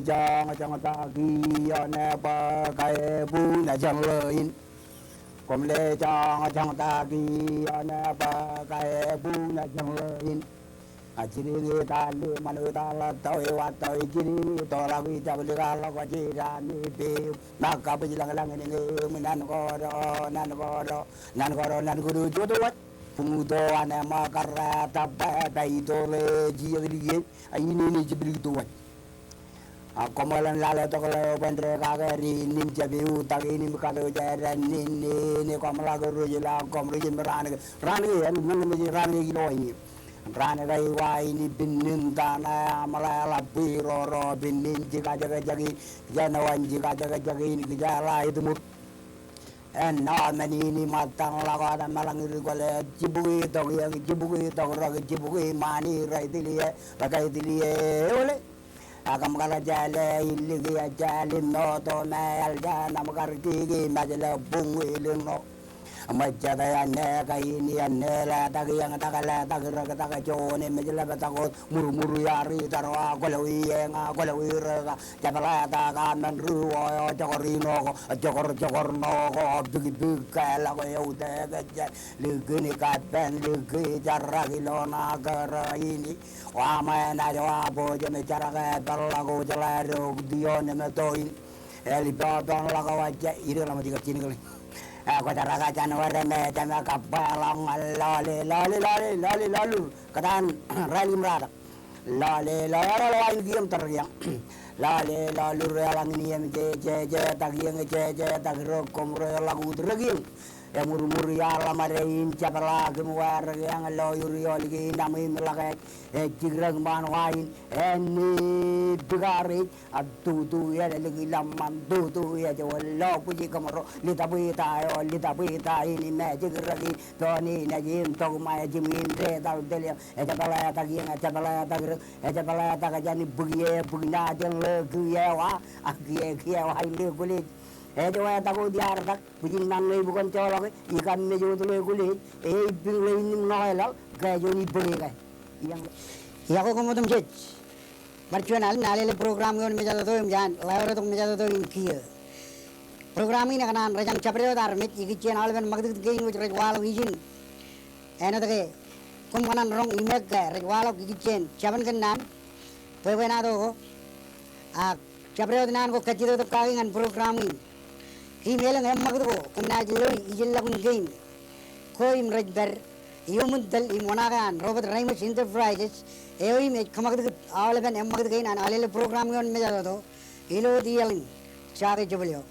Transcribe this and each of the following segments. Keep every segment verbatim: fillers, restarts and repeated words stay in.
joñjoñtak ioon e bōk aebun jān ḷeo in. Koṃ le joñjoñtak ioon e bōk aebun jān ḷeo in. A jidik in tali ṃanit ḷọk tọi wa tọi jidik in tolak ijab likar ḷọk jidik in ippiik. Ṃōk kabwij lañlañ in ñe eṃ nan kōto, nan kōto, nan kōto, nan kōto jotwōj. Buñtō an eṃōj karreetak bwe, bwe itoḷe jijet ḷọk in, a in in jibwiltok wōj. A koṃ ḷōn lale tok ḷeo bwe en rekake ri nim jab eutiej in im katooj ren in in koṃ ḷak ruj ḷọk koṃ ruj im raan ke, raan ke, en men me raan ke ilo in. Raan ke eo in pinnin tana aṃ ḷe ḷap bwe roro pinnin jikajekjek in, jān wōn jikajekjek in kijeḷā itiṃur. Āinwōt men in im ṃōttan ḷọk wōt meḷeḷe in kwōle jibukwi tok iien, jibukwi tok rōk, jibukwi ṃani rej tile, rej tile eole. Ak kōṃ kar jāle iliki ejālim ṃoto me eḷ jān aṃ kar kiki mejle buñwilin ṇo. Ṃōjjate āne kain āne letak iien tak letak rōk tak juon im mejle bōk tak wōt murmur iar itarwa kwōlwi eña kwōlwi rōk. Jepḷatak amen ruo eo jokor ṇo ko, jokor jokor ṇo ko, bikbik ke ḷọk eutiej ke je, likin kapen liki jarak ilo ṇa kōrā in. Wa ṃae naaj wa bōjjān im jarak e peḷḷọk jeḷā rok tion im toin. Eḷ ippān ḷọk wōj je, ide ḷọk ṃōj ikar jinikle. E, kwōjarak jān wōt me jema kabba ḷọk ñan lale, lale, lale, lale, lalur. Kōtaan rālik im ratak. Lale, lale, lale, wain kien tōre kien. Lale, lalur eḷaññe im je, je, jetak iien, je, jetak rōk koṃ reḷọk ut rōk in. Emurmur iaḷ ḷōṃade in jepḷaak im wāer kien ḷọk ur iolik in aṃ im ḷak ej, ej jikrōk ṃaan wain, āne bikareej, a tutu ej lik ilọk ṃaan, tutu ej wōt lo bwijin kōmro, litapwita eo, litapwita in im ej jikrōk in, Tọni nejin tokmā ejimwin detal teliam. Ejepḷetak iien, ejepḷetak rōk, ejepḷetak jān bwik ie, bwik naaj jān ḷeo kiiō wa, ak kiiō, kiiō wa im lekwōlej. Ej wetak wōt iaar tak, bwijin ṇaṇ ṇe ibukwōn joḷọk, ikam mej wōt lekwōlej, e ipping ḷein im ṇo eḷaḷ, ke juon ibōke ke. Iọkwe. Iọkwe koṃ otemjej. Bar juon alen Alele program eo in mejatoto im jān ḷeo retok mejatoto in kiiō. Program in ekōṇaan rōjañ jabdewōt armej ikijjien aolepen ṃakūtkūt kein wōj rej waḷọk ijin. Āinwōt ke koṃ kōṇaan roñ imeek ke rej waḷọk ikijjien jabōn kōnnaan bwebwenato ko. Ak jabdewōt naan ko kajjitōk kake ñan program in. Im elōñ eṃṃakūt ko koṃ naaj loi ijellọkun kein ko im rej pād iuṃwin tōl im oṇaake an Robert Reimers Enterprises eo im ej kōṃakūtkūt aolepen eṃṃakūt kein an Alele program eo in mejatoto ilo wōt iaḷ in Jake Jebōl eo.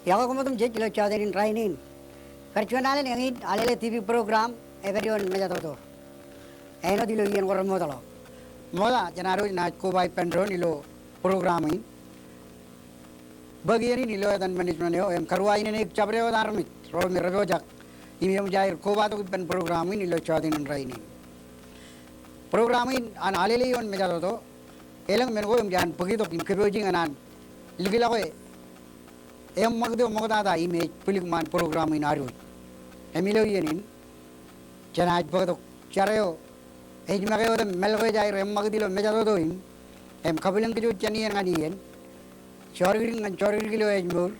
Iọkwe koṃ otemjej ilo jọteen in rainin. Kar juon alen eñin Alele T V program epād ioon mejatoto. Āinwōt ilo iien ko remootḷọk. Ṃokta jān ad wōj naaj koba ippān doon ilo program in. Bōk iien in ilo etan management eo im karuwainene jabdewōt armej ro me rej pojak im eṃōj aer kobatok ippān program in ilo jọteen in rainin. Program in an Alele ioon mejatoto, elōñ men ko eṃōj an bōktok im kōpooji ñan an likḷọk e eṃṃakūt eo ṃoktata im ej bwilikṃaan program in ad wōj. Im ilo iien in, jenaaj bōktok jar eo ej make otem mālōkḷọk aer eṃṃakūt ilo mejatoto in, im kabwilōñ kōj wōj jān iien ñan iien, jọdikdik ñan jọdikdik ilo ājmour,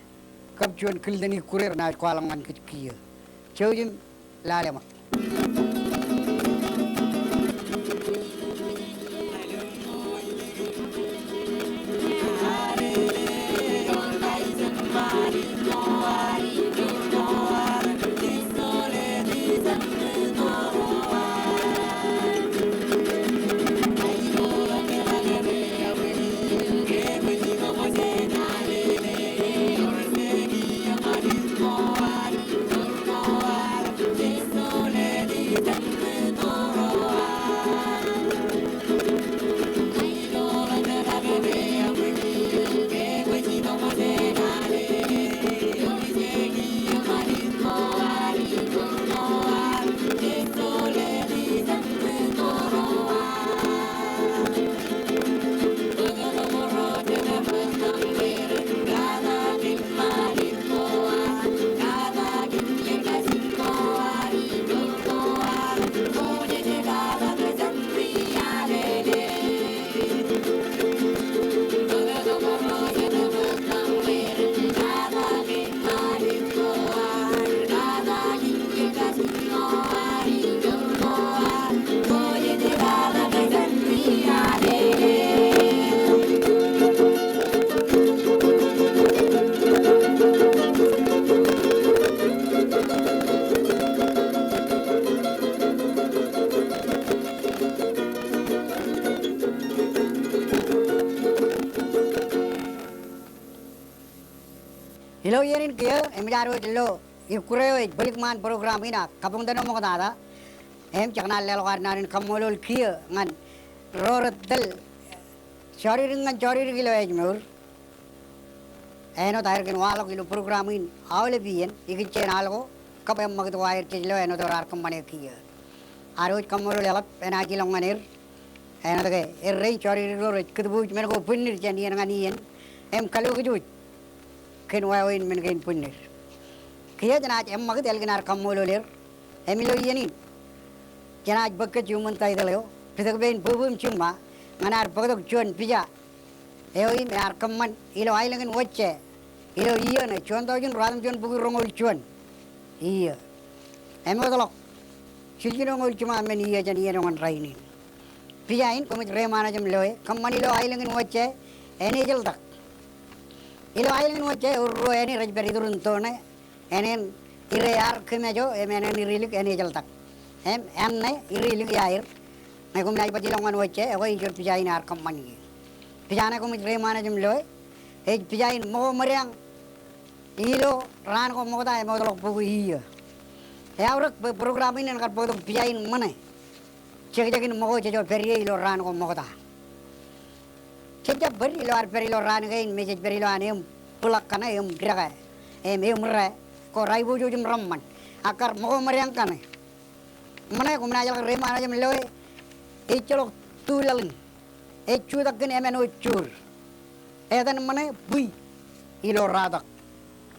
kab juon kilten ikkure renaaj kwaḷọk ñan kōj kiiō. Jouj im lale ṃōk. Ilo iien in kiiō, eṃōj ad wōj lo ikkure eo ej bwilikṃaan program in ak kabuñtōn eo ṃoktata. Im jekōṇaan leḷọk ad naan in kaṃṃoolol kiiō ñan ro rej tōl jọdikdik ñan jọdikdik ilo ājmour. Āinwōt aer kōn waḷọk ilo program in aolep iien, ikijjien al ko, kab eṃṃakūt ko aer jej lo āinwōt ewōr ad kōṃṃane kiiō. Ad wōj kaṃṃoolol eḷap enaaj ilọk ñan er. Āinwōt ke errein jọdikdik ro rej kūtbuuj men ko bwinnid jān iien ñan iien im kalokijooj kōn wāween men kein bwinnid. Kiiō jenaaj eṃṃakūt ālikin ad kaṃṃoolol er. Im ilo iien in, jenaaj bōk kōj human title eo, pitōk pein bwebwe im jiṃṃa, ñan ad bōktok juon pija eo im ear kōṃṃan ilo aelōñ in Wōjje ilo iiō ṇe juon taujin ruatimjuon bukwi roñoul juon iiō. Im eṃootḷọk jiljinoñoul jiṃa men iiō jān iien eo ñan rainin. Pija in koṃij reiṃaanḷọk im loe, kōṃṃan ilo aelōñ in Wōjje, āne ejjeḷtak. Ilo aelōñ in Wōjje, ewōr ruo āne rej pād iturin to ṇe, ānen Ire Iar Kōmejo, im ānen Irilik āne ejjeḷtak. Im āne Irilik iaer. Ñe koṃ naaj baj ilọk ñan Wōjje, ekwe ej juon pija in ear kōṃṃan ie. Pija ṇe koṃij reiṃaanḷọk im loe, ej pija in ṃōko ṃōdeañ ilo raan ko ṃokta eṃootḷọk bukwi iiō. Eaorōk bwe program in en kar bōktok pija in ṃōṇe. Jekjek in ṃōko jej pād ie ilo raan ko ṃokta. Jej jab pād ilo ad pād ilo raan kein me jej pād ilo an eṃ bōḷọk kaṇe, eṃ dekā, im eṃ dekā ko raiboojoj im reṃṃan. Ak kar ṃōko ṃōdeañ kaṇe. Ṃōṇe koṃ naaj ḷọk reiṃaanḷọk im loe, ejjeḷọk tu laḷ in. Ej jutak kōn emān eo ej joor. Etan ṃōṇe bwi ilo ratak.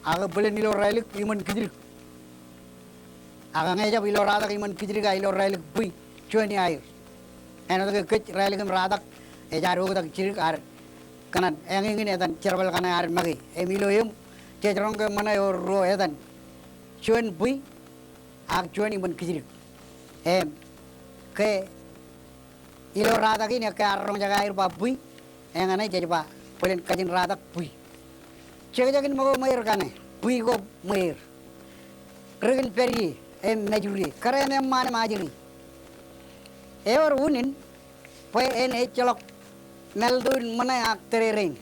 Ak bōlen ilo raelik iṃōn kijdik. Ak ñe ejab ilo ratak iṃōn kijdik ak ilo raelik bwi, juon iaer. Āinwōt ke kōj raelik im ratak, ej ad oktak jidik ad kōṇaan eñeñin etan jerbal kaṇe ad make. Im ilo eṃ, jej roñ ke ṃōṇe ewōr ruo etan. Juon bwi, ak juon iṃōn kijdik. Im ke ilo ratak in ekkā ear roñjake aer ba bwi, eñṇe jej ba bōlen kajin ratak bwi. Jekjek in ṃōko ṃweier kaṇe, bwi ko ṃweier. Ri kōn pād ie, im mejur ie, kōrā im eṃṃaan im ajri. Ewōr unin, bwe en ejjeḷọk mālto in ṃōṇe ak tōrerein.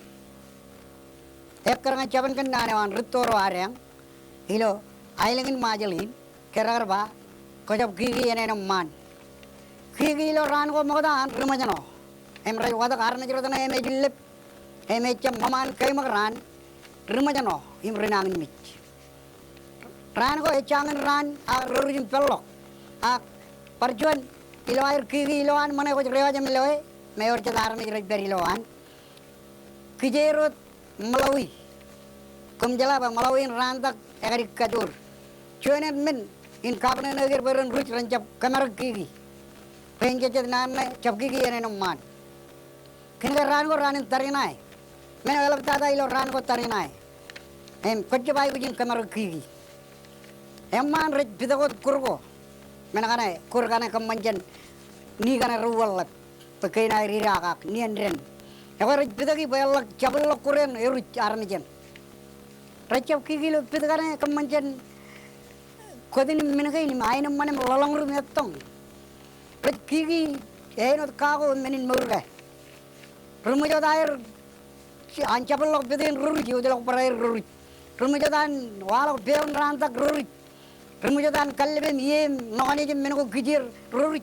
ekkar ñan jabōn kōnnaan eo an Rūtto ro Adeañ ilo aelōñ in Ṃajeḷ in, ke rekar ba, kwōjab kiki āne eṇ eṃṃaan. Kiki ilo raan ko ṃokta an ri Ṃōjṇọ. Im rej watōk armej rot ṇe im ej lep, im ejjab ṃōṃaan kaiṃōk raan, ri Ṃōjṇọ im ri nañinmej. Raan ko ej jañin raan ak ro ruj im peḷḷọk. Ak bar juon ilo aer kiki ilowaan ṃōṇe kwōj dewōj im loe, im ewōr jet armej rej pād ilowaan. Kijeer wōt Ṃōḷawi. Koṃ jeḷā bwe Ṃōḷawi in raantak ekadik kajoor. Juon in men in kabwinene kein bwe ren ruj ren jab kōmaroñ kiki. Bwe en jejjet naan ṇe jab kiki āne eṃṃaan. Kōnke raan ko raan in tariṇae. Men eo eḷaptata ilo raan ko tariṇae. Im kwōjjab aikuj in kōmaroñ kiki. Eṃṃaan rej pitōk wōt kūr ko. Men kaṇe kūr kaṇe kōṃṃan jān ni kaṇe ri-wōḷḷap. Bwe kein aer idaak ak nien dān. Ekwe rej pitōki bwe eḷḷọk jabwilḷọk kūr eṇ eruj armej eṇ. Rej jab kiki ilo pit kaṇe kōṃṃan jān kōtun im men kein im aenōṃṃan im ḷōḷñūr im ettoñ. Rej kiki āinwōt kako im men in mour ke. Ri Ṃōjṇọ aer an jabwilḷọk pit in ro ruj, iwōjḷọk barāer ro ruj. Ri Ṃōjṇọ an waḷọk peeoon raantak ro ruj. Ri Ṃōjṇọ an kallib im ie im ṇokanej im men ko kijeer ro ruj.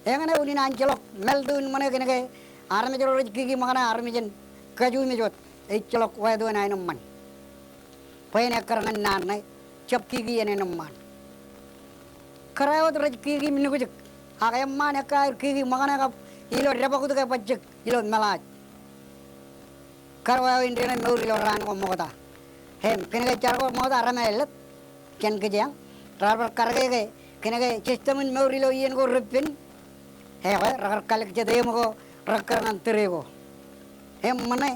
Eñṇe unin an ejjeḷọk māltu in ṃōṇe kōnke armej ro rej kiki ṃōkṇe armej in kajuumej wōt, ejjeḷọk wāto in aenōṃṃan. Bwe en ekkar ñan naan ṇe, jab kiki āne eṃṃaan. Kōrā wōt rej kiki im nukjik, ak eṃṃaan ekkā aer kiki ṃōkṇe kab ilo debọktok e bajjek ilo meḷaaj. Kar wāween dān e mour ilo raan ko ṃokta. Im kōnke jar ko ṃokta remaelōt jān kōjeañ, raar bar karōke ke kōnke system in mour ilo iien ko repen, ekwe rekar kalōk jet eṃ ko rekkar ñan tōre ko. Im ṃōṇe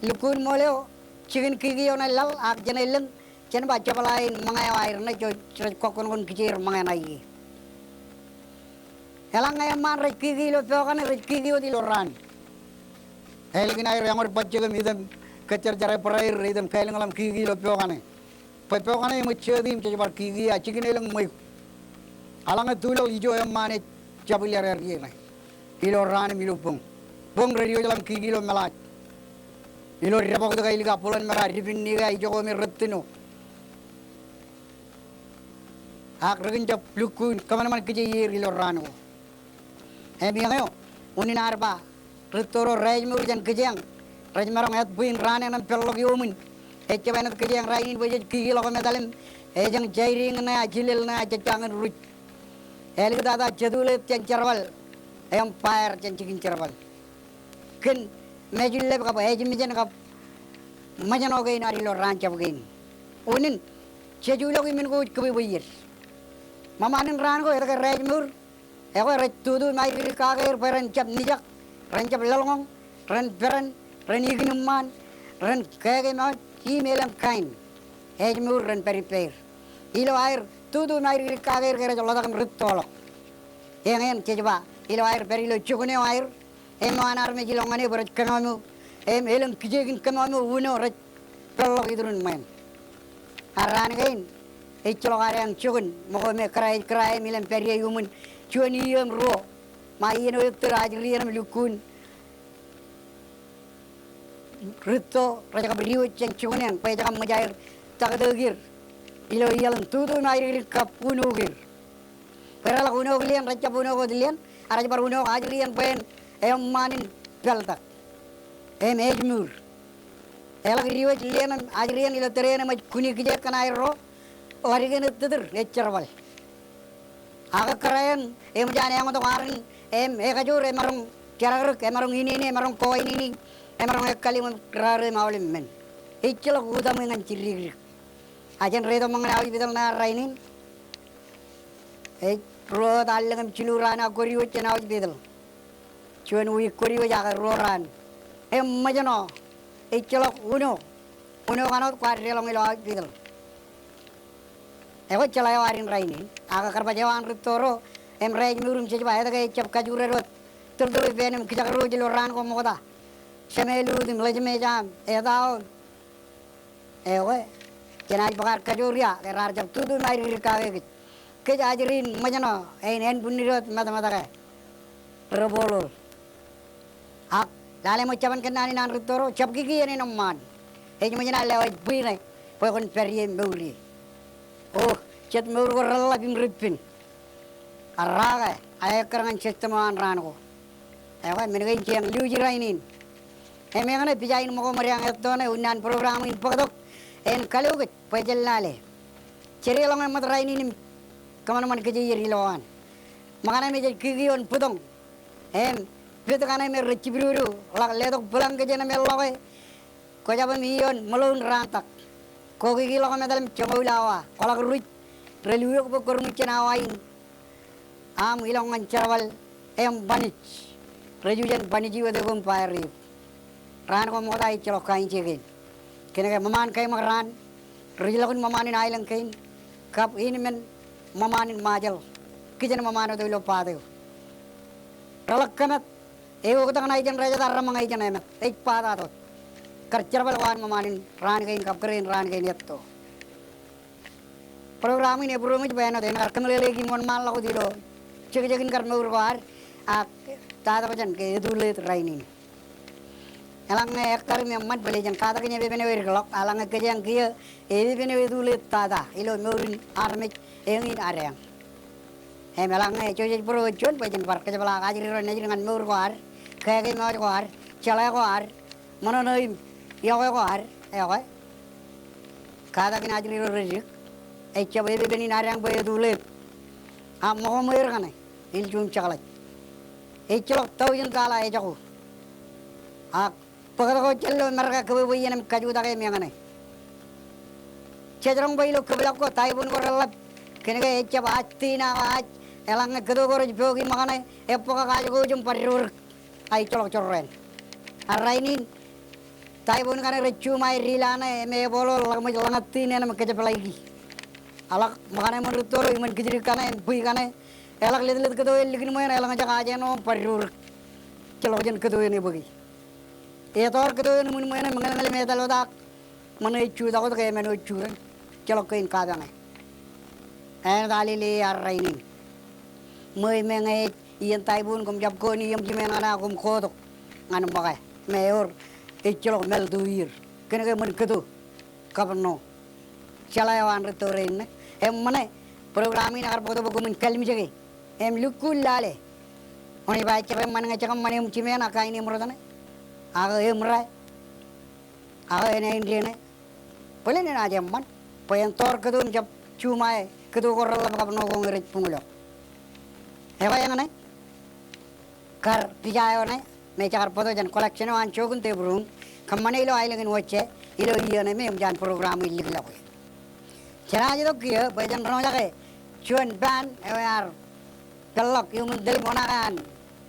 lukkuun ṃool eo, jikin kiki eo ṇe laḷ ak jān elōñ, jen ba jepḷaak in ṃōñā eo aer ṇe, jej kọkkure in kijeer ṃōñā ṇe ie. Eḷaññe eṃṃaan rej kiki ilo pokane, rej kiki wōt ilo raan. Ālikin aer eñor bajjek im item kōjjarjar e barāer, item kālōñḷọk im kiki ilo pokane. Bwe pokane eṃōj jeti im jej bar kiki a jikin elōñ ṃweiuk. Eḷaññe tulọk ijo eṃṃaan ej jab iljar er ie ṇe. Ilo raan im ilo boñ. Boñ rej diwōjḷọk im kiki ilo meḷaaj. Ilo debọktok e ālikin bōlen meḷaaj, dipinniik e ijoko me rōttino. Ak rekōn jab lukkuun kōṃanṃan kōjeier ilo raan ko. Im eñeo, unin ad ba, rūtto ro rej mour jān kōjeañ, rej maroñ etbwin raan eṇ im peḷḷọk iuṃwin. Ejjab āinwōt kōjeañ rainin bwe jej kikiḷọk im etal im ejāñ jaidiiñ ṇe, a jilel ṇe, a jejjañin ruj. Āliktata jetuḷeet jān jerbal im baer jān jikin jerbal. Kōn mājellep kab ājmijen kab ṃōjṇọ kein ad ilo raan jab kein. Unin, jej uḷọk iṃōn ko wōj kōbwebwejier. Ṃōṃaan in raan ko etke rej mour? Ekwe rej tutu im aikuj kake er bwe ren jab nijak, ren jab lōḷñọñ, ren peran, ren ikinemṃaan, ren keke ṃōj, im elōñ kain. Ej mour ren pād ippāer. Ilo aer tutu im aikuj kake er ke rej ḷotak im rūttoḷọk. Eñin jej ba, ilo aer pād ilo jokun eo aer, im eo an armej ilọk ñan e bwe rej kōṃṃan eo, im elōñ kijeek in kōṃṃan eo uno rej peḷḷọk iturin ṃween. A raan kein, ejjeḷọk ad eañ jokun, ṃōko me kōrā ej kōrā im ilem pād ie iuṃwin, juon iiō im ruo, ṃae iien eo ettōr ajri eṇ im lukkuun rūtto rej kab diwōj jān jokun eṇ, bwe ej kab ṃōj aer taktōk er ilo iaḷ in tutu im aikuj kab unook er. Bwe reḷak unook lien, rej jab unook wōt lien, a rej bar unook ajri eṇ bwe en eṃṃaan in peḷtak. Im ej mour. Eḷak diwōj lien im ajri eṇ ilo tōre eṇ eṃōj kuni kijeek kōn aerro, ḷaddik eṇ ettōtōr, ej jerbal. Ak kōrā eṇ, eṃōj an eañtok arin, im ekajoor emaroñ jerakrōk, emaroñ inene, emaroñ koinini, emaroñ ekkalliṃ im raar im aolep men. Ejjeḷọk utaṃwe ñan jiddikdik. A jen reitok ṃōk ñan hospital ṇe an rainin. Ej ruo wōt allōñ im jilu raan aō kwōdiwōj jān hospital. Juon wiik kwōdiwōj ak ruo raan. Im ṃōjṇọ, ejjeḷọk uno, uno kaṇ wōt kwaar deḷọñ ilo hospital. Ekwe jeḷā eo ad in rainin, ak kar baj eo an rūtto ro, im rej mour im jej ba etke ejjab kajoor er wōt tūrtūr ippān im kijakdọọj ilo raan ko ṃokta. Jemāluut im ḷejemāj aṃ, etaoon. Ekwe, jenaaj bōk ad kajoor ia, ke raar jab tutu im aikuj kake kōj. Kōj ajri in ṃōjṇọ, ein ānbwinnid wōt matmatake. Ri-Poḷool. Ak Lale ṃōj jabōn kōnnaan in an rūtto ro, jab kiki iien in eṃṃaan. Ej ṃōj in an lewōj bwij ṇe bwe kwōn pād ie mour ie. O, jet mour ko reḷḷap im rippin. Ak raake, aō ekkar ñan system eo an raan ko. Ekwe, men kein jeañ luuji rainin. Im eñṇe pija in ṃōko ṃōde an etto ṇe, unin an program in bōktok en kalōk kōj bwe jen lale. Jere ḷọk eṃṃan rainin im kōṃanṃan kōjeier ilowaan. Ṃōkaṇe me jej kiki ioon bōtoñ im pit kaṇe me rej jibdodo ḷak letok bōlañ kōj eṇ me ḷọke. Kwō jab im ioon ṃōḷoon raan tak. Kwō kiki ḷọk metal im joñoul awa. Kwō ḷak ruj. Rej lukkuun bōk kōrṃwijjān awa in. Aṃ ilọk ñan jerbal im banij. Rej jujen banij iote ko im ba ear eok. Raan ko ṃokta ejjeḷọk kain jekein. Kōnke ṃōṃaan kaiṃakḷọk raan. Rej ḷọk in ṃōṃaan in aelōñ kein. Kab in men ṃōṃaan in Ṃajeḷ. Kijen ṃōṃaan wōt ilo part eo. Reḷak kōmat. Eoktak ṇa ijin rejjab arremọñ ijin emat. Ej part eo wōt. Kar jerbal ko an ṃōṃaan in raan kein kab kōrā in raan kein etto. Program in ebūroṃōj bwe āinwōt en kar kōmeḷeḷeiki im wōnṃaanḷọk wōt ilo jekjek in kar mour ko ad ak tatak jān ke etuleet rainin. Eḷaññe ekkar im eṃṃan bōlen jen katak in epepen eo edik ḷọk, eḷaññe kōjeañ kiiō epepen eo etuleet tata ilo mour in armej eñin adeañ. Im eḷaññe jej bōro juon bwe jen bar kōjepḷaak ajri ro nejid ñan mour ko ad, kōkeememej ko ad, jeḷā ko ad, ṃōṇōṇō im iọkwe ko ad, ekwe. Katak in ajri ro redik, ejjab epepen in adeañ bwe etuleet. Ak ṃōko ṃweer kaṇe, ilju im jekḷaj. Ejjeḷọk thousand dollar ejako. Ak bōktok eo jān ilo Amerika kōbwebwe iien im kajutake im eñṇe. Jej roñ bwe ilo kōplọk ko, typhoon ko reḷḷap. Kōnke ejjab aje tina ko aje, eḷaññe kōto ko rej pooki ṃōkaṇe, ebōkak aje ko ej im bar dodik. A ejjeḷọk jorrāān. Ak rainin, typhoon kaṇe rej juṃae dila ṇe, im epoḷoḷ ḷak ṃōj ḷōñattin eṇ im kōjepḷaiki. Eḷak ṃōkaṇe ṃōn rūtto ro, iṃōn kijdik kaṇe, im bwij kaṇe, eḷak letlet kōto eo likin ṃweeṇ, eḷaññe ejjab aje ṇo im bar dodik. Ejjeḷọk jān kōto eṇ ebōki. Etọọr kōto eṇ iṃwin ṃweeṇ im ñelñel im etal wōt ak ṃōṇōṇō ej jutak wōt ke emān eo ej juren. Ejjeḷọk kein kapañe. Āinwōt alele ear rainin. Ṃweo im eñe ej iien typhoon koṃ jab kooṇi iiō im jimeeṇ kaṇe ak koṃ kotok ñan ṃōke. Im ewōr ejjeḷọk māl tuier. Kōnke ṃōn kōto. Kab ṇo. Jeḷā eo an rūtto rein ṇe. Im ṃōṇe program in ekar bōktok bwe koṃwin kallimjeke. Im lukkuun lale. Kwōn ij ba ejjab eṃṃan ñe jekōṃṃan eṃ jimeeṇ ak kain eṃ rot ṇe. Ak eṃ rai. Ak enaaj ṇe. Bōlen enaaj eṃṃan. Bwe en tọọr kōto im jab juṃae kōto ko reḷḷap kab ṇo ko ñe rej buñlọk. Ekwe eñṇe. Kar pija eo ṇe, me jekar bōktok jān collection eo an Jokin Tebruun, kōṃṃane ilo aelōñ in Wōjje, ilo iiō ṇe me eṃōj an program in likḷọk ie. Jenaaj itok kiiō, bwe jen roñjake, juon band, eo ear peḷḷọk, iuṃwin tōl im oṇaake an,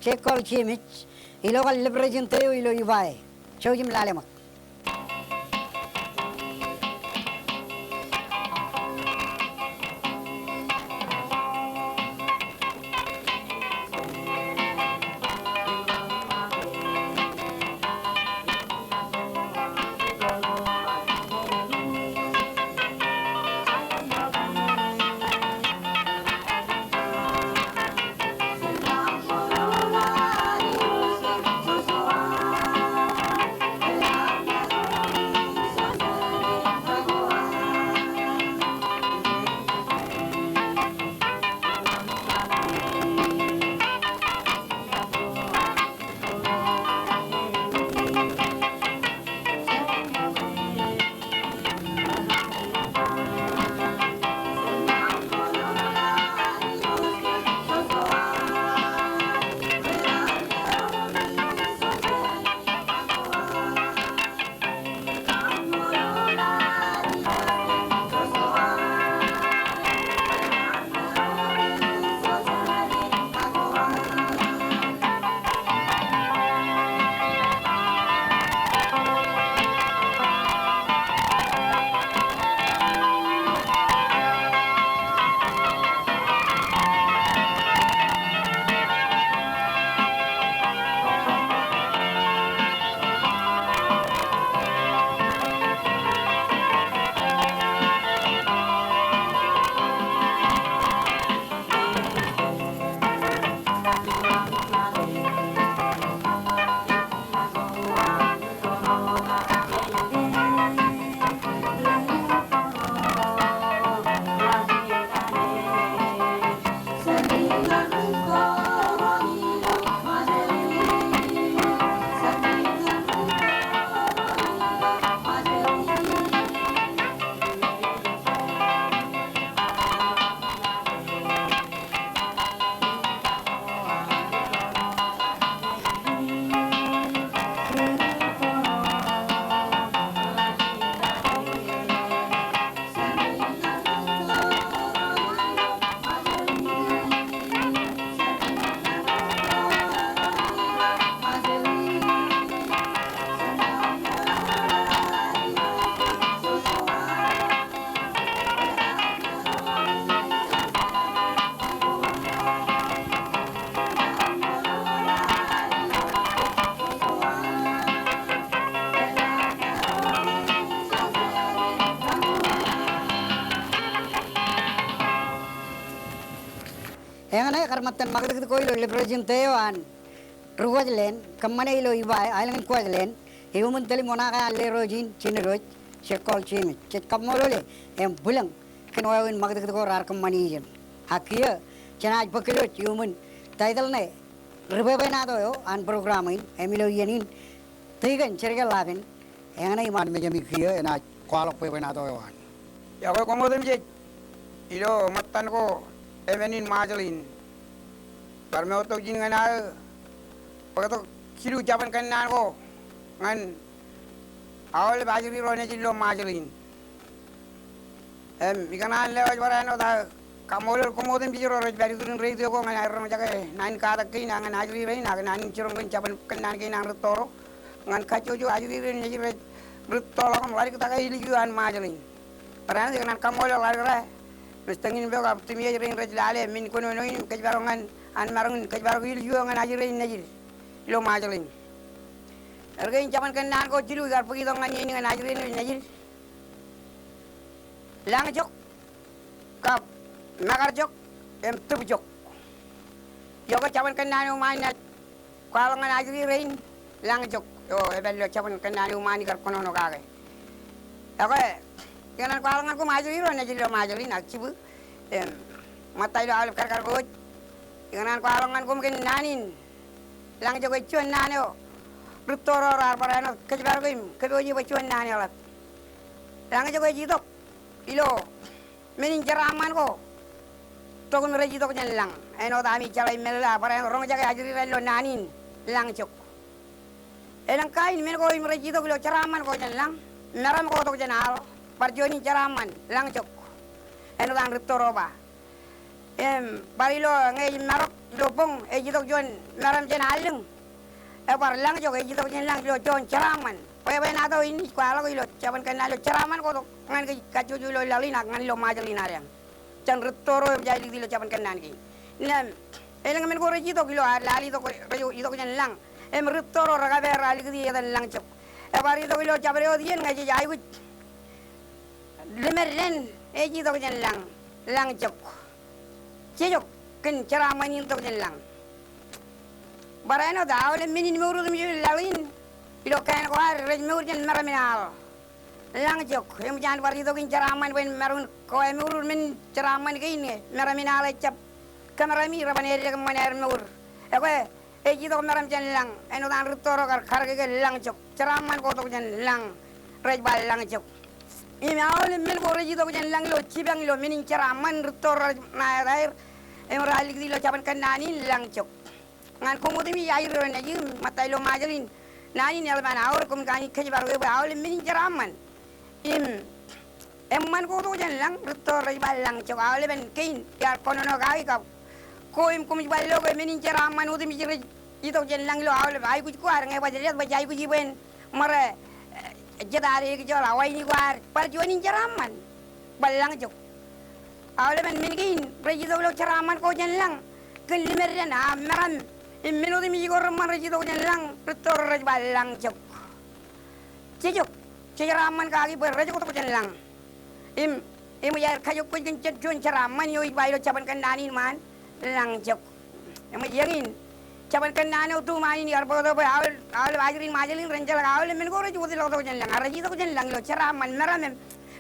Jekol Jemij, ilo kar lōb rejin tōl eo ilo Ibae. Jouj im lale ṃōk. ṇe kar ṃōttan ṃakūtkūt ko ilo liberation te eo an ri Kuwajleen, kōṃṃane ilo Ebeye, aelōñ in Kuwajleen, iuṃwin tōl im oṇaake an Lerooj in Jinōd, Sir Col James. Jej kaṃṃoolole im bwilōñ kōn wāween ṃakūtkūt ko raar kōṃṃani ijin. Ak kiiō jenaaj bōk kōj iuṃwin title ṇe, Ri Bwebwenato eo an program in, im ilo iien in, Tikōn Jerke Lapin, eñṇe iṃaan mejaṃi kiiō enaaj kwaḷọk bwebwenato eo an. Iọkwe koṃ otemjej ilo ṃōttan ko emān in Ṃajeḷ in. Bar moottok ijin ñan aō bōktok jilu jabōn kōnnaan ko ñan aolep ajri ro nejid ilo Ṃajeḷ in. Im ikōṇaan lewōj barāinwōt aō kaṃṃoolol koṃ otemjej ro rej pād iturin radio ko ñan aer roñjake naan in katak kein ak ñan ajri rein ak naan in jiroñ kein jabōn kōnnaan kein an rūtto ro ñan kajjojo ajri rein nejid rej rūttoḷọk im ḷaddiktake ilju an Ṃajeḷ in. Barāinwōt ikōṇaan kaṃṃoolol ḷaddik ro, Mr. Ñinbeo kab Timiej rein rej lale men kōnono in im kōjparok ñan an maroñ in kōjparok ilju eo ñan ajri rein nejid ilo Ṃajeḷ in. Erkein jabōn kōnnaan ko jilu ikar bōk itok ñan iien in ñan ajri rein nejid. Lañjok kab Ṃakarjok im Tūpjok. Iọkwe jabōn kōnnaan eo ṃaan inaaj kwaḷọk ñan ajri rein Lañjok. Eo epād ilo jabōn kōnnaan eo ṃaan ikar kōnono kake. Iọkwe ikōṇaan kwaḷọk ñan koṃ ajri ro nejid ilo Ṃajeḷ in ak jibwi im ṃōtta ilo aolep karkar ko wōj. Ikōṇaan kwaḷọk ñan koṃ kōn naan in Lañjok ej juon naan eo rūtto ro raar barāinwōt kōjparok im kōpooje bwe juon naan eḷap. Lañjok ej itok ilo men in jeraaṃṃan ko tok im rej itok jān lañ. Āinwōt ami jeḷā im meḷeḷe ak barāinwōt roñjake ajri raṇ ilo naan in Lañjok. Elōñ kain men ko im rej itok ilo jeraaṃṃan ko jān lañ. Meram ko tok jān al, bar juon in jeraaṃṃan Lañjok. Āinwōt an rūtto ro ba. Im bar ilo ñe ej marok ilo boñ ej itok juon meram jān allōñ. Ebar Lañjok ej itok jān lañ ilo juon jeraaṃṃan. Bwebwenato in ij kwaḷọk ilo jabōn kōnnaan ilo jeraaṃṃan ko tok ñan kōj kajjojo ilo laḷ in ak ñan ilo Ṃajeḷ in ad eñ. Jān rūtto ro ej likūt ilo jabōn kōnnaan kein. Innām elōñ men ko rej itok ilo ad lale itok, rej itok jān lañ. Im rūtto ro rekapeel raar likūt etan Lañjok. Ebar itok ilo jabdewōt iien ñe jej aikuj. Ḷimedden ej itok jān lañ, Lañjok. Jejok kōn jeraaṃṃan in tok jān lañ. Barāinwōt aolep men in mour otemjej ilo laḷ in, ilo kāān ko ad rej mour jān meram in al. Lañjok, eṃōj an bar itok in jeraaṃṃan bwe en maroñ in kōmour men in jeraaṃṃan kein ñe meram in al ejjab kōmerami reban eddek eṃṃan aer mour. Ekwe, ej itok meram jān lañ, āinwōt an rūtto ro kar karōk ke Lañjok, jeraaṃṃan ko tok jān lañ, rej ba Lañjok. Im aolep men ko rej itok jān lañ ilo jipañ ilo men in jeraaṃṃan rūtto ro rej ṇa etaer, im raar likūt ilo jabōn kōnnaan in Lañjok. Ñan koṃ otemjej ajri ro nejid im ṃōtta ilo Ṃajeḷ in, naan in eḷap an aorōk koṃ kañin kōjparok e bwe aolep men in jeraaṃṃan. Im eṃṃan ko tok jān lañ, rūtto rej ba Lañjok, aolepen kein iar kōnono kaki kab ko im koṃij ba ilo ke men in jeraaṃṃan otemjej rej itok jān lañ ilo aolep aikuj ko ad ñe baj death baj aikuj bwe en ṃōre, eh, jet ad ekjọọl a waini ko ad bar juon in jeraaṃṃan. Bar Lañjok. Aolepen men kein rej itok ilo jeraaṃṃan ko jān lañ kōn ḷimedden a meram im men otemjej ko reṃṃan rej itok jān lañ, rūtto ro rej ba Lañjok. Jejok, jejeraaṃṃan kaki bwe rejoktok jān lañ. Im, im eṃōj aer kajok kōj kōn jet juon jeraaṃṃan eo ij ba ilo jabōn kōnnaan in ṃaan, Lañjok. Eṃōj eñin jabōn kōnnaan eo tuṃaan in iar bōktok bwe aolep, aolep ajri in Ṃajeḷ in ren jeḷā ke aolep men ko rej wōtlọk tok jān lañ, ak rej itok jān lañ ilo jeraaṃṃan meram im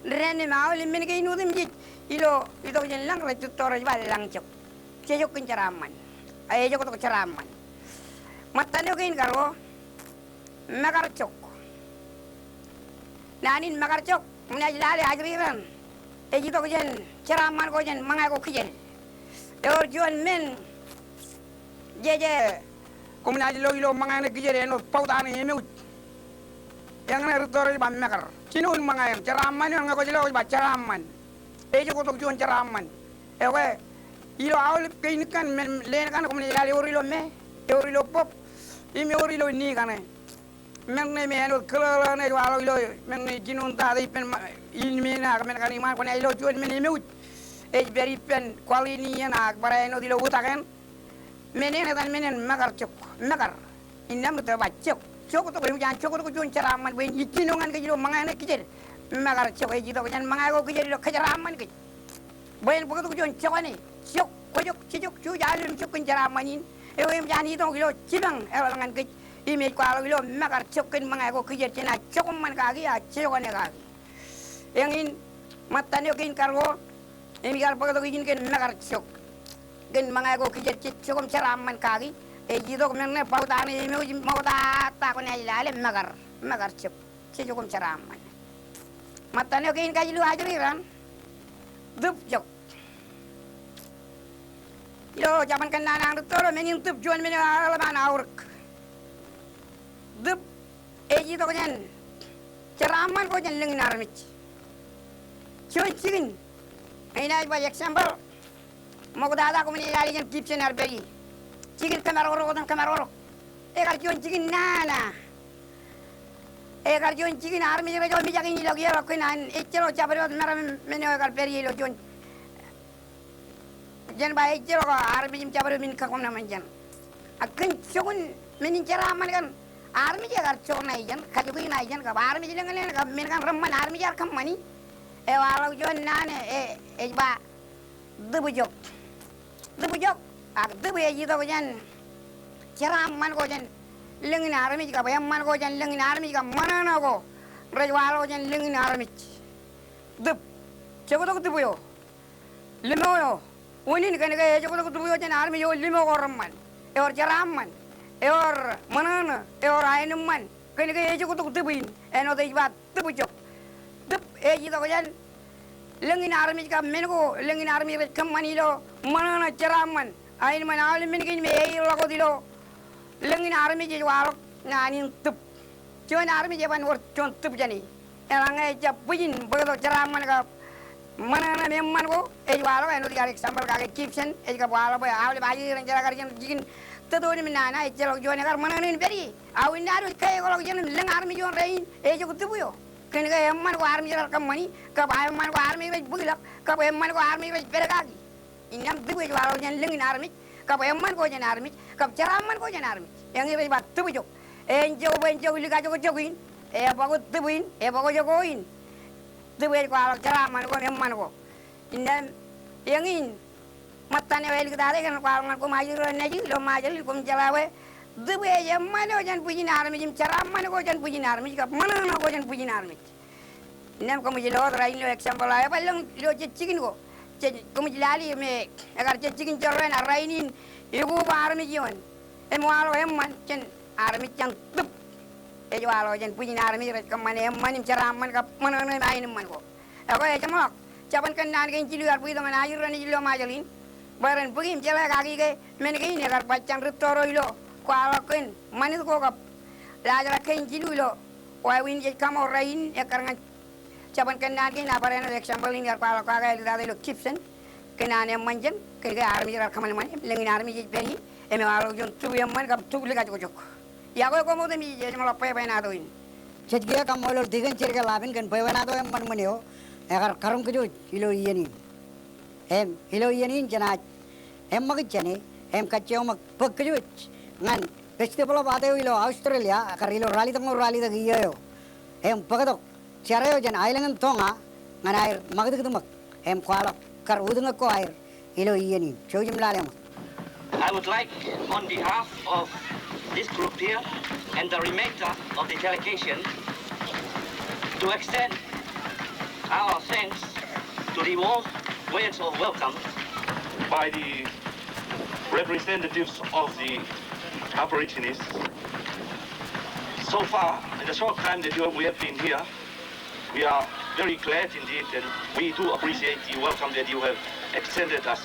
dān im aolep men kein otemjej ilo itok jān lañ rej rūtto rej ba Lañjok. Jejok kōn jeraaṃṃan. A, ejoktok jeraaṃṃan. Ṃōttan eo kein karuo. Ṃōkarjok. Naan in ṃōkarjok, im naaj lale ajri raṇ. Ej itok jān jeraaṃṃan ko jān ṃōñā ko kijed. Ewōr juon men. Jeje. Koṃ naaj lo ilo ṃōñā ṇe kijed āinwōt bautā ṇe emouj. Eñṇe rūtto rej ba ṃōkar. Jinoin ṃōñā eṇ, jeraaṃṃan eṇ, ñe kwōj lo kwōj ba jeraaṃṃan. Ejoktok juon jeraaṃṃan. Ekwe, ilo aolep kein kaṇ, men, leen kaṇ, koṃ naaj lale ewōr ilo me, ewōr ilo bōb, im ewōr ilo ni kaṇe. Men ṇe me āinwōt kōḷaḷaḷ ṇe ej waḷọk ilo men ṇe jinoin tata ippān ma-, in men ak men kaṇ iṃaan kwōnaaj lo juon men emouj. Ej pād ippān kwaḷ in iien ak barāinwōt ilo utak eṇ. Men eṇ etan men eṇ ṃōkarjok. Ṃōkar. Innām rūtto ej ba jok. Joktok, eṃōj an joktok juon jeraaṃṃan bwe en ijjino ñan kōj ilo ṃōñā ṇe kijed. Ṃōkarjok ej itok jān ṃōñā ko kijed ilo kōjeraaṃṃan kōj. Bwe en bōktok juon jokane. Jok. kwōjok, jejok, juj, aolep im jok kōn jeraaṃṃan in. Eo eṃōj an itok ilo jipañ eḷap ñan kōj im ej kwaḷọk ilo mekar jok kōn ṃōñā ko kijer jenaaj jokṃṃan kaki, a jejokane kaki. Eñin, ṃōttan eo kein kar ko, im ikar bōktok ijin kōn mekar jok kōn ṃōñā ko kijer jej jokṃ jeraaṃṃan kaki, ej itok men ṇe bauta ṇe eṃōj im ṃokta ta ko naaj lale mekar, mekar jok. Jejokṃ jeraaṃṃan. Ṃōttan eo kein kajilu ajri raṇ, tūp jok. Ilo jabōn kōnnaan an rūtto ro, men in tūp juon men eo eḷap an aorōk. Tūp ej itok jān jeraaṃṃan ko jān lōñ in armej. Juon jikin, inaaj ba example, ṃoktata koṃwin lale jān Gibson ear pād ie. Jikin kōmaroorok otemjej kōmaroorok. Ekar juon jikin nana. Ekar juon jikin armej rej eo mijak in ilọk iọkwe naan ejjeḷọk jabdewōt meram men eo ekar pād ie ilo juon. Jen ba ejjeḷọk armej im jabdewōt men kakoṃ naṃōn jān. A kōn jokwe men in jeraaṃṃan kaṇ armej ekar jokwe ṇa ijeṇ, kajukwi ṇa ijeṇ, kab armej lōñḷọk kab men kaṇ reṃṃan armej ear kōṃṃani. Ewaḷọk juon naan e, ej ba tūpjok. Tūpjok, ak tūp ej itok jān jeraaṃṃan ko jān lōñ in armej kab eṃṃan ko jān lōñ in armej kab ṃōṇōṇō ko rej waḷọk jān lōñ in armej. Tūp, joktok tūp eo. Limo eo. Unin kōn ke ejoktok tūp eo jān armej eo limo ko reṃṃan. Ewōr jeraaṃṃan. Ewōr ṃōṇōṇō. Ewōr aenōṃṃan. Kōn ke ejoktok tūp in. Āinwōt ej ba tūpjok. Tūp ej itok jān lōñ in armej kab men ko lōñ in armej rej kōṃṃani ilo ṃōṇōṇō, jeraaṃṃan, aenōṃṃan, aolep men kein me eḷọk wōt ilo lōñ in armej ej waḷọk naan in tūp. Juon armej eban wōr juon tūp jāne. Eḷaññe ejjab bwijin bōktok jeraaṃṃan kab ṃōṇōṇō im eṃṃan ko ej waḷọk āinwōt ikar example kake Gibson ej kab waḷọk bwe aolep ajri raṇ jeḷā kar jān jikin tōtoon im nana ejjeḷọk juon ekar ṃōṇōṇō in pād ie. A unin ad wōj kaekḷọk jān im lōñ armej eo rein ejok tūp eo. Kōn ke eṃṃan ko armej rar kōṃṃani, kab eṃṃan ko armej rej bwilọk, kab eṃṃan ko armej rej pād kaki. Innām tūp ej waḷọk jān lōñ in armej, kab eṃṃan ko jān armej, kab jeraaṃṃan ko jān armej. Eñin rej ba tūpjok. Ejjab, ejjab likajokjok in, ebọk tūp in, ebọk jokwe in. Tūp ej kwaḷọk jeraaṃṃan ko im eṃṃan ko. Innām eñin ṃōttan eo āliktata kōn kwaḷọk ñan koṃ ajri ro nejū ilo Ṃajeḷ in, koṃ jeḷā bwe tūp ej eṃṃan eo jān bwijin armej im jeraaṃṃan ko jān bwijin armej kab ṃōṇōṇō ko jān bwijin armej. Innām koṃij lo wōt rainin ilo example aō, eban lōñ ilo jej jikin ko. Jej, koṃij lale me ekar jej jikin jorrāān ak rainin ikuuba armej ioon im waḷọk eṃṃan jān armej jān tūp. Ej waḷọk jān bwijin armej rej kōṃṃane eṃṃan im jeraaṃṃan kab ṃōṇōṇō im aenōṃṃan ko. Ekwe ejeṃḷọk, jabōn kōnnaan kein jilu iar bwitok ñan ajri ro nejū ilo Ṃajeḷ in bwe ren bōk im jeḷā kaki ke men kein ekar baj jān rūtto ro ilo kwaḷọk kōn ṃanit ko kab laajrak kein jilu ilo wāween jej kaṃool rainin ekkar ñan jabōn kōnnaan kein. A bar āinwōt example in iar kwaḷọk kake āliktata ilo Gibson kōn an eṃṃan jān, kōn ke armej rar kōṃanṃan im lōñ in armej ej pād ie im ewaḷọk juon tūp eṃṃan kab tūp likajokjok. Iọkwe koṃ otemjej, ejeṃḷọk bwebwenato in. Jej kiiō kaṃṃoolol Deacon Jerke Lapin kōn bwebwenato eṃṃan eo ekar karoñ kōj wōj ilo iien in. Im ilo iien in jenaaj eṃṃakūt jāne im kajjioñ ṃōk bōk kōj wōj ñan Festival of Art eo ilo Australia, kar ilo ralitōk ṇe ralitōk iiō eo. Im bōktok jar eo jān aelōñ in Tonga ñan aer ṃakūtkūt ṃōk im kwaḷọk kar utñōk ko aer ilo iien in. Jouj im lale ṃōk. I would like, on behalf of this group here and the remainder of the delegation, to extend our thanks to the warm words of welcome by the representatives of the Aborigines. So far, in the short time that you, we have been here, we are very glad indeed, and we do appreciate the welcome that you have extended us.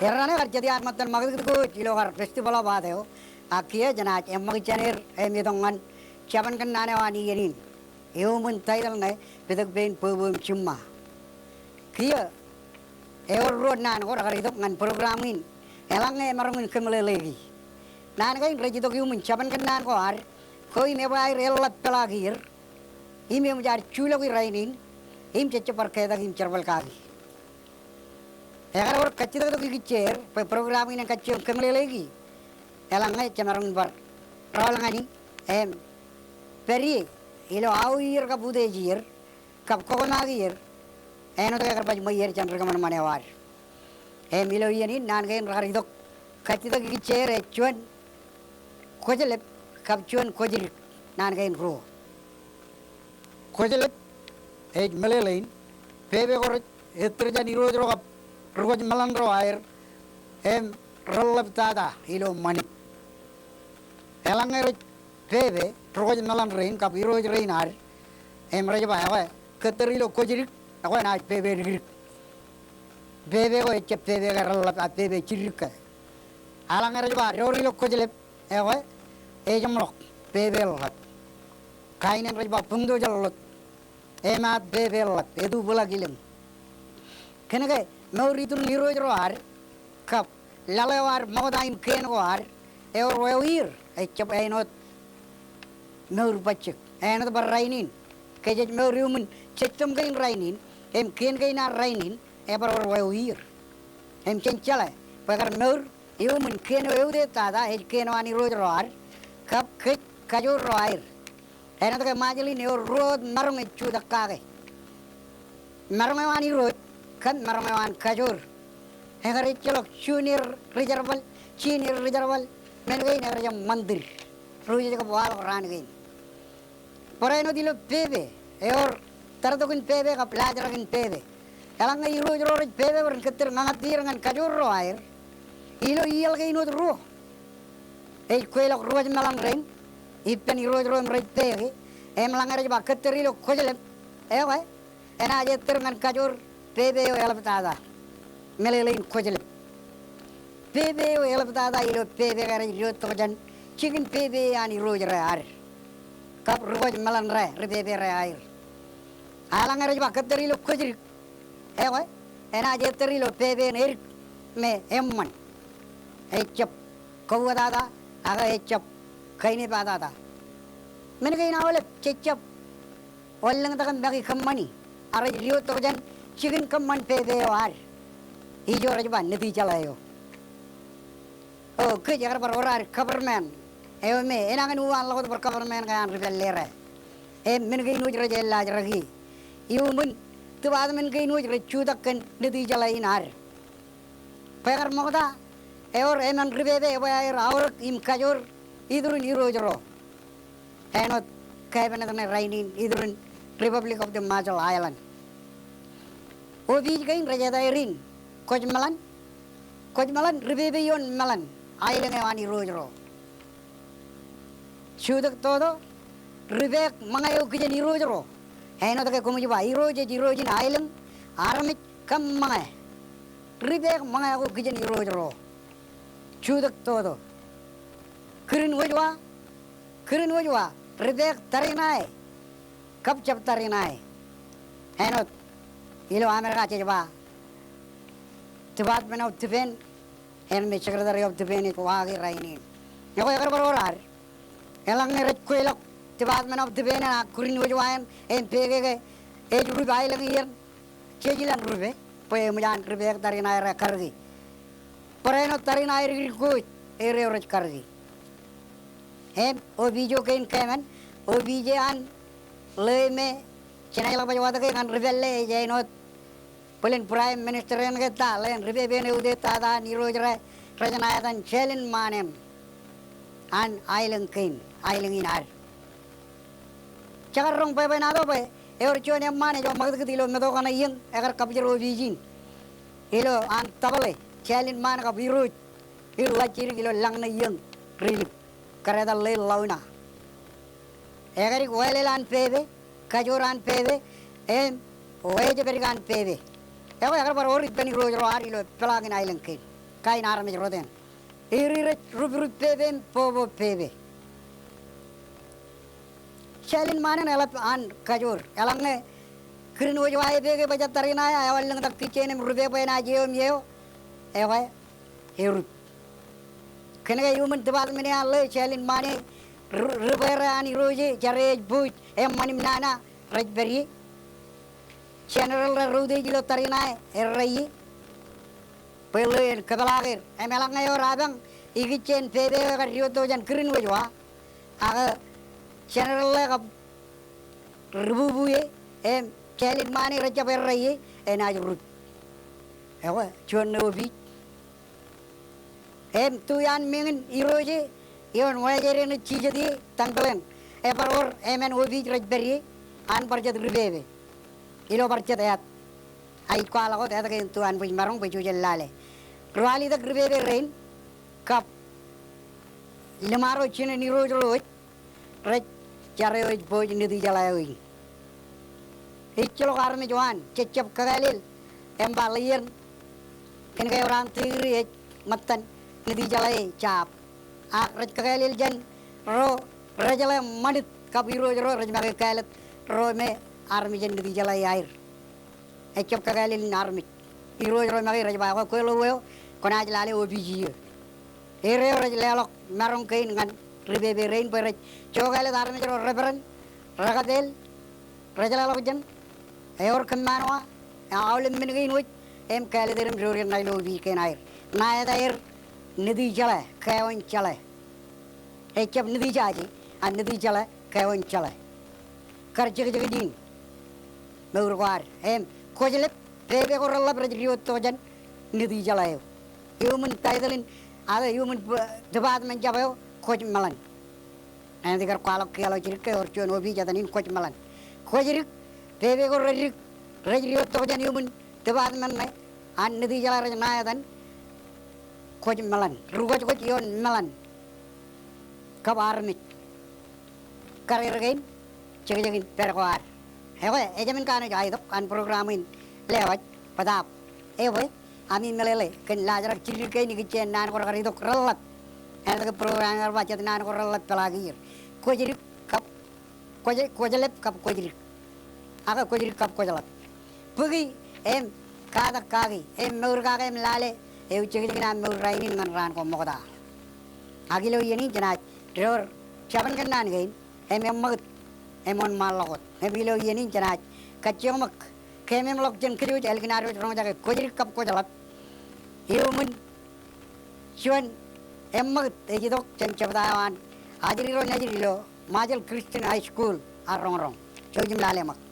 Erraan eo kar jet iar ṃōttan ṃakūtkūt ko ilo kar festival of art eo, ak kiiō jenaaj eṃṃakūt jān er im itok ñan jabōn kōnnaan eo an iien in. Eo ṃōn title ṇe Petōk Pein Bōbō im Jiṃṃa. Kiiō ewōr ruo naan ko rekar itok ñan program in, eḷaññe emaroñ in kōmeḷeḷeiki. Naan kein rej itok iuṃwin jabōn kōnnaan ko ad, ko im ebwe aer eḷap peḷaak ier, im eṃōj ad juḷọk rainin, im jejjab bar ketak im jerbal kaki. Ekar wōr kajjitōktok ikijjeer bwe program in en kajjioñ kōmeḷeḷeiki eḷaññe jemaroñ in bar rọọl ñan e im pād ie ilo aō iier kab utiej ier kab kokomaak ier, āinwōt ke ekar baj ṃweier jān ri kōṃanṃan eo ad. Im ilo iien in naan kein rekar itok kajjitōk ikijjeer ej juon kwōjlep kab juon kwōjdik, naan kein ruo. Kwōjlep ej meḷeḷein, pepe ko rej ettōr jān irooj ro kab ri kwōj meḷan ro aer im reḷḷap tata ilo ṃanit. Eḷaññe rej pepe ri kwōj meḷan rein kab irooj rein ad im rej ba, ekwe kōttōr ilo kwōjdik, ekwe enaaj pepe dikdik. Pepe ko ejjab pepe ke reḷḷap, a pepe jiddik ke. Eḷaññe rej ba door ilo kwōjlep, ekwe ejeṃḷọk, pepe ḷap. Kain in rej ba buñto jān ḷot, emaat pepe ḷap, etubwilōk ilōñ. Kōnke mour iturin irooj ro ad kab laḷ eo ad ṃokta im kien ko ad, ewōr wāween er, ejjab āinwōt mour bajjek. Āinwōt bar rainin, ke jej mour iuṃwin system kein rainin im kien kein ad rainin, ebar wōr wāween er. Im jen jeḷā bwe kar mour iuṃwin kien eo eutiej tata ej kien eo an irooj ro ad kab kōj kajoor ro aer. Āinwōt ke Ṃajeḷ in ewōr ruo wōt maroñ ej jutak kake. Maroñ eo an irooj kab maroñ eo an kajoor. Ekar ejjeḷọk junior ri jerbal, senior ri jerbal, men kein ekar jab ṃantin. Ri-ujej kab waḷọk raan kein. Barāinwōt ilo pepe, ewōr tōrtok in pepe kab laajrak in pepe. Eḷaññe irooj ro rej pepe bwe ren kōttōr ñañattier ñan kajoor ro aer, ilo iaḷ kein wōt ruo, ej kweilọk ri kwōj meḷan rein ippān irooj ro im rej pepe, im eḷaññe rej ba kōttōr ilo kwōjlep, ekwe enaaj ettōr ñan kajoor pepe eo eḷaptata. Meḷeḷein kwōjlep. Pepe eo eḷaptata ilo pepe ke rej diwōjtok jān jikin pepe an irooj ro ad kab ri kwōj meḷan ro, ri pepe ro aer. Eḷaññe rej ba kōttōr ilo kwōjdik, ekwe enaaj ettōr ilo pepe in edik me eṃṃan. Ejjab kōwōtata, ak ejjab kainepatata. Men kein aolep jejjab wōnlōñtak im make kōṃṃani, ak rej diwōjtok jān jikin kōṃṃan pepe eo ad. Ijo rej ba nitijeḷā eo. O, kōj ekar bar wōr ad government eo me enañin uwaanḷọk wōt bar government ke an ri pālle ro. Im men kein wōj rej ellaajrak ie. Iuṃwin department kein wōj rej jutak kōn nitijeḷā in ad. Bwe kar ṃokta, ewōr emān ri pepe ebwe aer aorōk im kajoor iturin irooj ro. Āinwōt cabinet ṇe rainin iturin Republic of the Marshall Island. Opiij kein rej etaer in kwōj meḷan, kwōj meḷan ri pepe ioon meḷan aelōñ eo an irooj ro. Jutak toto, ri peek ṃōñā eo kijen irooj ro. Āinwōt ke koṃij ba irooj ej irooj in aelōñ, armej kab ṃōñā. Ri peek ṃōñā ko kijen irooj ro. Jutak toto. Kirin wōj wa, kirin wōj wa, ri peek tariṇae kab jab tariṇae. Āinwōt ilo Amerika jej ba Department of Defense, en me Secretary of Defense ej waaki rainin. Ekwe ekar bar wōr ad. Eḷaññe rej kweilọk Department of Defense eṇ ak kirin wōj wa eṇ, en peke ke ej rup aelōñ iien, jej ilān rupe, bwe eṃōj an ri peek tariṇae ro karōki. Barāinwōt tariṇae dikdik ko ej er eo rej karōki. Im opiij eo kein kōmān, opiij eo an ḷe me jenaaj ḷọk baj watōke ñan ri pālle ej āinwōt bōlen Prime Minister eṇ ke ta, ḷeen ri pepe eṇ eutiejtata an irooj ro, rej ṇa etan Jalen Mann eṇ an aelōñ kein, aelōñ in ad. Jekar roñ bwebwenato bwe ewōr juon eṃṃaan ej ṃakūtkūt ilo meto kaṇe iiōñ, ekar kapijor opiij in ilo an tōpar ḷe Jalen Mann kab irooj in ḷajjidik ilo lañ ṇe iiōñ, Ri Lip, kar etan ḷe Ḷauna. Ekadik wālel an pepe, kajoor an pepe, im wāween jabdewōt an pepe. Ekwe ekar bar wōr ippān irooj ro ad ilo peḷaakin aelōñ kein. kain armej rot eṇ. Eri rej ruprup pepe im bobo pepe. Jālin ṃaan eṇ eḷap an kajoor. Eḷaññe Greenwich eo aepeke bwe jet tariṇae, ewōr lōñtak kijjien im rupe bwe enaaj eo im eo, ekwe erup. Kōnke iuṃwin department eo an ḷe, jālin ṃaan e, ri-, ribere an irooj e, jare ej booj eṃṃan im nana rej pād ie. General ro rej ilo tariṇae errā ie. Bwe ḷe en kōpeḷaaker, im eḷaññe ewōr apañ ikijjien pepe eo ekar diwōjtok jān Greenwich eo, ak general ḷe kab ri bubu e, im jālin ṃaan e rej jab errā ie, enaaj rup. Ekwe, juon ṇe opiij. Im tu iaan meñin irooj e, ioon wājeer eṇ ej jijet ie, tempeḷ eṇ. Ebar wōr emān opiij rej pād ie, an bar jet ripepe. Ilo bar jet āt. Ak ij kwaḷọk wōt etke en tu anbwijmaroñ bwe jujen lale. Ri-alitak ripepe rein, kab liṃaro jinen irooj ro ej, rej jar eo ej booj Nitijeḷā eo in. Ejjeḷọk armej eo an, jej jab kakālel, im ba ḷeeṇ, kōnke ewōr an degree ej ṃōttan Nitijeḷā e jab. Ak rej kakālel jān ro rejeḷā ṃanit kab irooj ro rej make kāālōt ro me armej in Nitijeḷā e aer. Ejjab kakālel in armej. Irooj ro make rej ba, ekwe kwe ḷeo eo, kwōnaaj lale opiij iiō. Erreo rej leḷọk maroñ kein ñan ripepe rein bwe rej jokālōt armej ro reperan, rekateel, rej leḷọk jān, ewōr kōmmaanwa, aolep men kein wōj, im kālōt er im dour er ṇa ilo opiij kein aer. Ṇa etaer Nitijeḷā, Kaewōn Jeḷā. Ejjab Nitijaje, ak Nitijeḷā, Kaewōn Jeḷā. Kar jekjek in mour ko ad. Im Kwōjlep, pepe ko reḷap rej diwōjtok jān Nitijeḷā eo. Iuṃwin title in, ak iuṃwin, eh, department jab eo, Kwōjmeḷan. Eṇ ikar kwaḷọk kiiō ḷọk jidik ke ewōr juon opiij etan in Kwōjmeḷan. Kwōjdik, pepe ko reddik, rej diwōjtok jān iuṃwin department ṇe an Nitijeḷā rej ṇa etan Kwōjmeḷan. Ri kwōjkwōj ioon meḷan. Kab armej. Kar er kein, jekjek in pād ko ad. Ekwe, ejāmin kanooj aetok an program in lewōj, bōtaab. Ebwe, ami meḷeḷe, kōn laajrak jidik kein ikijjien naan ko rekar itok reḷap. Eṇ etke program in ear ba jet naan ko reḷap peḷaakier. Kwōjdik kab, kwōj-, Kwōjlep kab Kwōjdik. Ak Kwōjdik kab Kwōjlep. Bōki, im katak kaki, im mour kake im lale, eo jekjek in aṃ mour rainin ñan raan ko ṃokta. Ak ilo iien in jenaaj door jabōn kōnnaan kein, im eṃṃakūt, im wōnṃaanḷọk wōt. Im ilo iien in jenaaj kajjioñ ṃōk, keememḷọk jān kōjwōj ālikin ad wōj roñjake Kwōjdik kab Kwōjlep. Iuṃwin juon eṃṃakūt ej itok jān jebta eo an ajri ro nejid ilo Ṃajeḷ Christian High School, ear roñroñ. Jouj im lale ṃōk.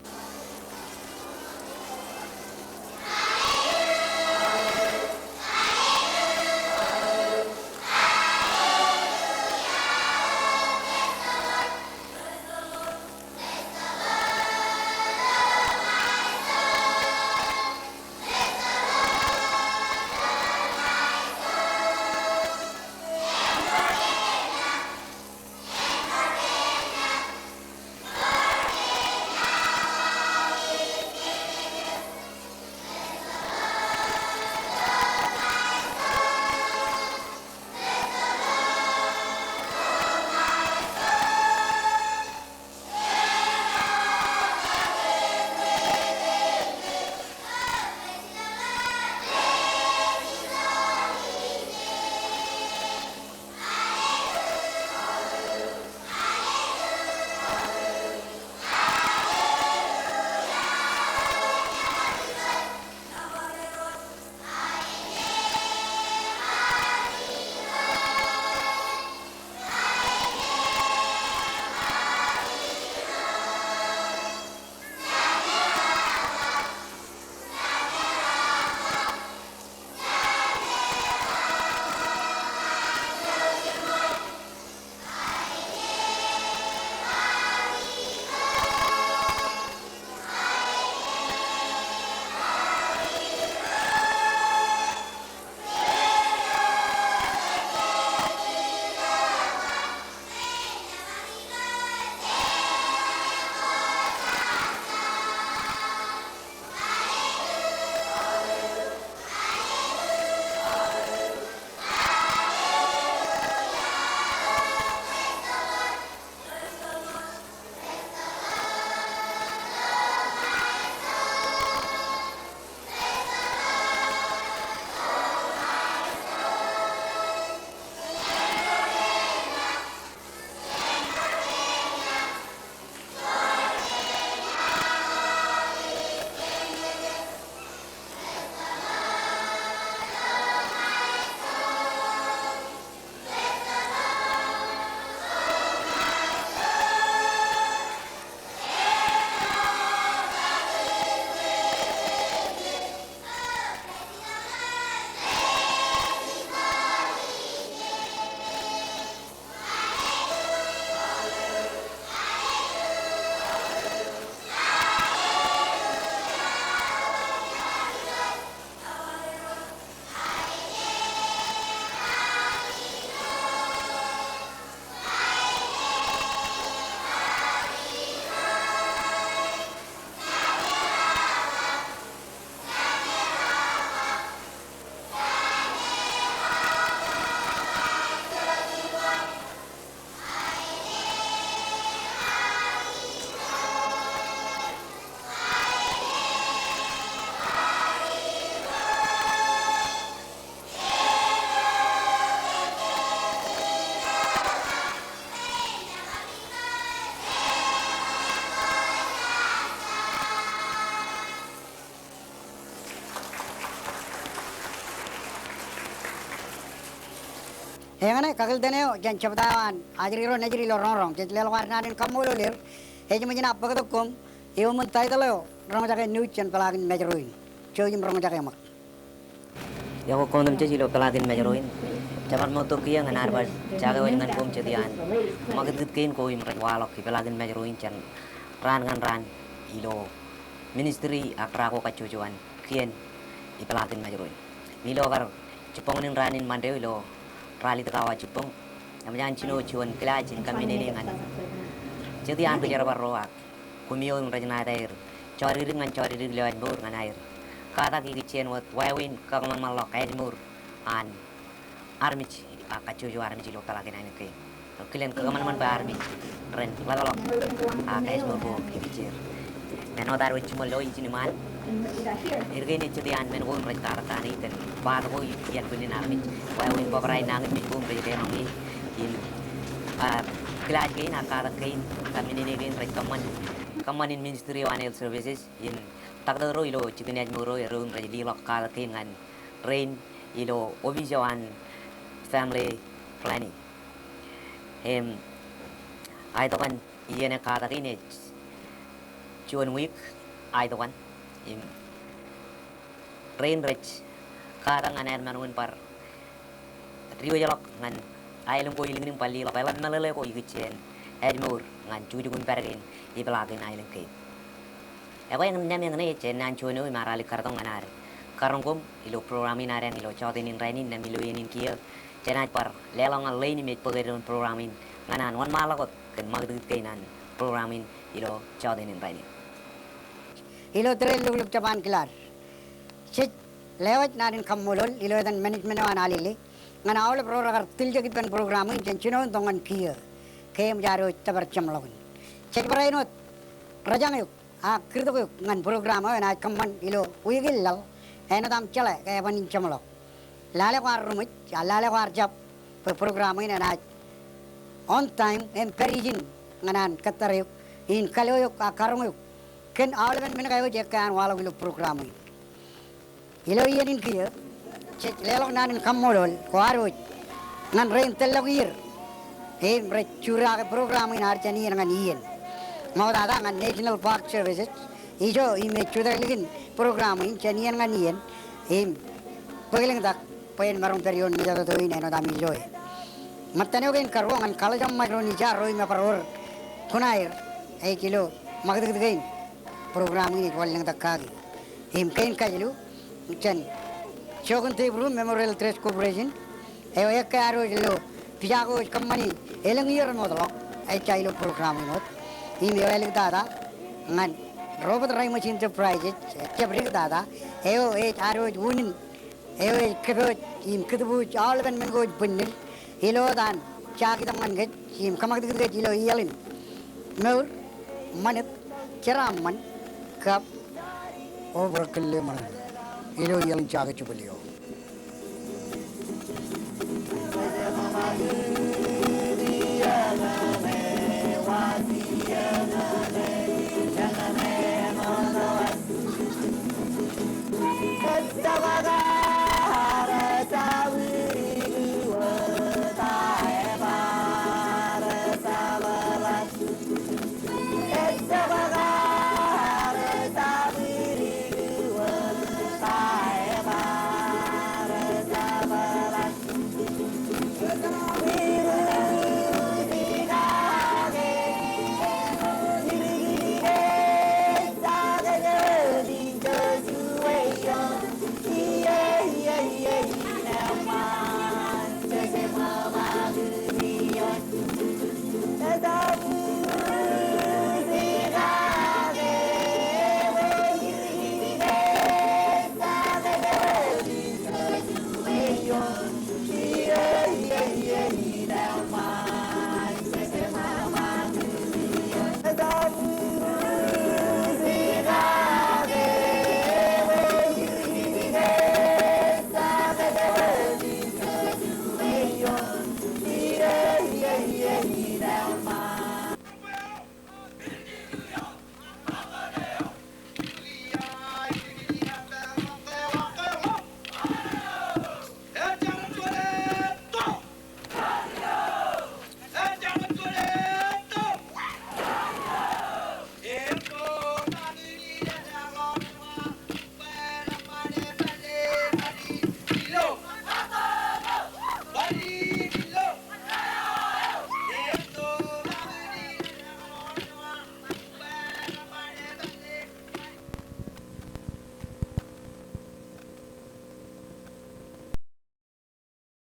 Eñṇe, kakōḷtōn eo jān jebta eo an ajri ro nejid ilo roñroñ, jej leḷọk ad naan in kaṃṃoolol er. Ej ṃōj in bōktok koṃ iuṃwin title eo roñjake news jān peḷaakin Mājro in. Jouj im roñjake ṃōk. Iọkwe kōn otemjej ilo peḷaakin Mājro in. Jebar ṃoottok kiiō ñan ad bar jake wōj ñan koṃ jet iaan ṃakūtkūt kein ko im rej waḷọk ipeḷaakin Mājro in jān raan ñan raan ilo ministry ak ra ko kajjojo an kien ipeḷaakin Mājro in. Im ilo kar jibboñōn in raan in Ṃande eo ilo ralitōk awa jibboñ, eṃōj an jino juon kilaaj in kaminene ñan jet iaan ri-jerbal ro ak koṃ eo im rej ṇa etaer jodikdik ñan jodikdik ilo ājmour ñan aer katak ikijjien wōt wāween kakōṃanṃanḷọk ājmour an armej ak kajjojo armej ilo peḷaakin aelōñ kein. Kilen kakōṃanṃan bwe armej ren ḷapḷọk ak ājmour ko ikijjeer. Āinwōt ad wōj jiṃor lo ijin iṃaan, er kein ej jet iaan men ko im rej katak kōn iien ko im iien bwilin armej, wāween bōbrae nañinmej ko im rej deḷọñ ie. Im, ah, kilaaj kein ak katak kein, kaminene kein rej kōṃṃan, kōṃṃan in ministry eo an health services im taktō ro ilo jikin ājmour eo ro im rej leḷọk katak kein ñan rein ilo office eo an family planning. Im aetokan iien eo katak in ej juon wiik aetokan. Im rein rej katak ñan aer maroñ in bar diwōjḷọk ñan aelōñ ko ilikin im bar leḷọk eḷap meḷeḷe ko ikijjien ājmour ñan jukjuk im pād kein ipeḷaakin aelōñ kein. Ekwe, eñṇe, eñṇe ej naan juon eo im ear alikkar tok ñan ad karoñ koṃ ilo program in ad ilo jọteen in rainin im ilo iien in kiiō. Jenaaj bar leḷọk ñan ḷein im ej bōk eddoin program in ñan an wōnṃaanḷọk wōt kōn ṃakūtkūt kein an program in ilo jọteen in rainin. Ilo tōre in lukkuun jab an kilaaj, jej lewōj naan in kaṃṃoolol ilo etan management eo an Alele ñan aolep ro rekar tiljek ippān program in jān jinoin tok ñan kiiō ke eṃōj ad wōj tōpar jeṃḷọkin. Jej barāinwōt rōjañ eok ak kūrtok eok ñan program eo enaaj kōṃṃan ilo wiik in laḷ āinwōt aṃ jeḷā ke eban in jeṃḷọk. Lale kwaar ruṃwij, ak lale kwaar jab bwe program in enaaj on time im pād ijin ñan an kōttar eok in kalo eok ak karoñ eok kōn aolepen men ko ej ekkā an waḷọk ilo program in. Ilo iien in kiiō, jej leḷọk naan in kaṃṃoolol ko ad wōj ñan rein tōllọk ier im rej juraake program in ad jān iien ñan iien. Ṃoktata ñan National Park Services, ijo im ej jutak likin program in jān iien ñan iien im bōk lōñtak bwe en maroñ pād ioon mejatoto in āinwōt ami loe. Ṃōttan eo kein karuo ñan College of Micronesia ro im ebar wōr kuṇaer, ej ilo ṃakūtkūt kein program in ej wōr lōñtak kaki. Im kein kajilu jān Joachim deBrum Memorial Trust Corporation eo ekkā ad wōj lo pija ko wōj kōṃṃani elōñ iiō remootḷọk ejja ilo program in wōt. Im eo āliktata ñan Robert Reimers Enterprises, jab diktata, eo ej ad wōj unin eo ej kōpooj im kūtbuuj aolepen men ko ej bwinnid ilo etan jakitok ñan kōj im kōṃakūtkūt kōj ilo iaḷ in mour, ṃanit, jeraaṃṃan kab obrak kōn leṃōṇōṇō ilo iaḷ in jake jubili eo.